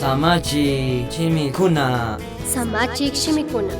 Samachik shimikuna. Samachik shimikuna.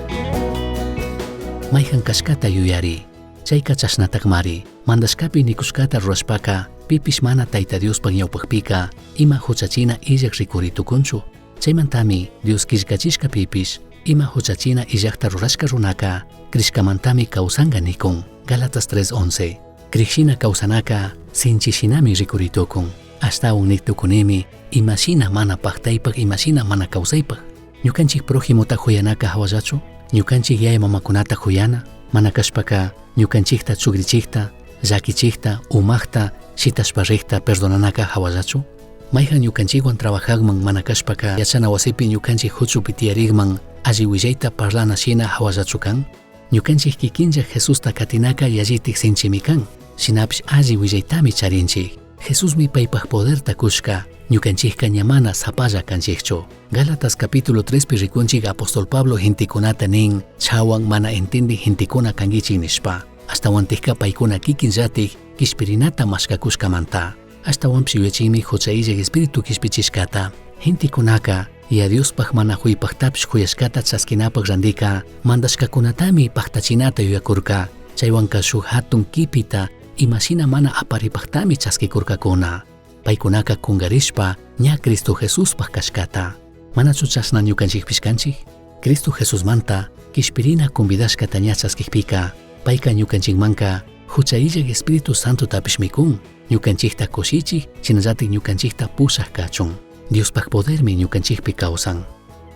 Maijan cashcata yuyari. Chaica chashnatajmari. Mandashcapi nicushcata rurashpaca, pipish mana Taita Diospaj ñawpajpica, ima juchachina illaj ricuri tucunchu. Chaimantami Dios quillcachishcapipish, ima juchachina illajta rurashca runaca, crishcamantami causanga nicun. Gálatas 3:11. Crishina causanaca, sinchishinami ricuri tucun. Ashtahuan nij tucunimi, imashina mana pajtaipaj, imashina mana causaipaj. Ñukanchik prójimota juyanaka hawallachu? Ñukanchik yaya mamakunata juyana? Mana kashpaka ñukanchikta chugrichikta, llakichikta, umajta, shitashpa rijta perdonanaka hawallachu? Mayjan ñukanchikwan trabajaqman mana kashpaka yachana wasipi ñukanchik huchupi tiyarikman alli willayta parlana shina hawallachu kan? Ñukanchik kikinlla Jesusta katinaka yallitik sinchimi kan. Shinapish alli willaytami charinchik. Jesusmi paypaj poderta kushka, ñukanchikka ña mana sapalla kanchikchu. Gálatas capítulo 3 pi rikunchik apóstol Pablo gentekunata nin, chawan mana entindi gentekuna kankichik nishpa. Ashtawantikka paykuna kikinllatik kishpirinata mashkakushkamanta. Ashtawanpish yuyachinmi hucha illaj espíritu kishpichishkata. Gentekunaka, ya Diospaj mana huypajtapish huyashkata chaskinapaj randika, mandashkakunatami paktachinata yuyakurka. Chaywanka shuk hatun kipita imashina mana aparipajtami chaskikurkakuna. Paykunaka kungarishpa ña Cristo Jesuspaj kashkata. Manachu chashna ñukanchikpish kanchik? Cristo Jesusmanta kishpirina convidashkata ña chaskikpika, payka ñukanchikmanka hucha illaj Espíritu Santotapish mikun, ñukanchikta kushichik, shinallatik ñukanchikta pushak kachun. Diospaj podermi ñukanchikpi kawsan.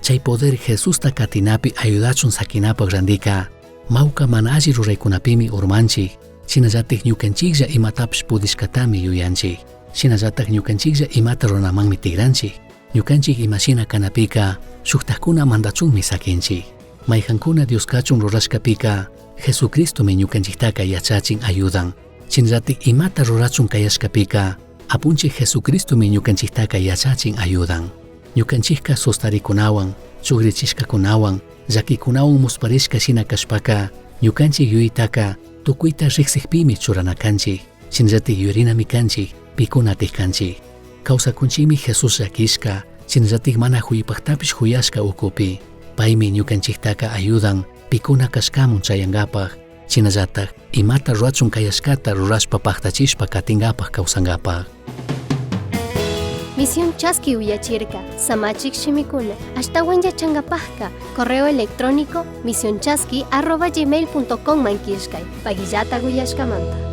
Chay poder Jesusta katinapi ayudachun sakinapaj randika, mawka mana alli ruraykunapimi urmanchik, shinallatik ñukanchiklla imatapish pudishkatami yuyanchik. Shinallatak ñukanchiklla imata ruranamanmi tigranchik. Ñukanchik imashina kanapika shuktakuna mandachunmi sakinchik. Mayjankuna Dios kachun rurashkapika, Jesucristomi ñukanchiktaka yachachin ayudan. Shinallatik imata rurachun kayashkapika, Apunchik Jesucristomi ñukanchiktaka yachachin ayudan. Ñukanchikka sustarikunawan, chugrichishkakunawan, llakikunawan musparishka shina kashpaka, ñukanchik yuyaytaka tukuyta riksikpimi churana kanchik. Shinallatik yuyarinami kanchik, pikunatik kanchik. Kawsakunchikmi Jesús llakishka, shinallatik mana huypajtapish huyashka ukupi. Paymi ñukanchiktaka ayudan pikuna kashkamun chayankapaj, shinallatak imata rurachun kayashkata rurashpa paktachishpa katinkapaj kawsankapaj. Misión Chaski uyachirka, Samachik shimikuna, ashtawan yachankapajka, correo electrónico misionchaski@gmail.com man killkay, pagillata uyashkamanta.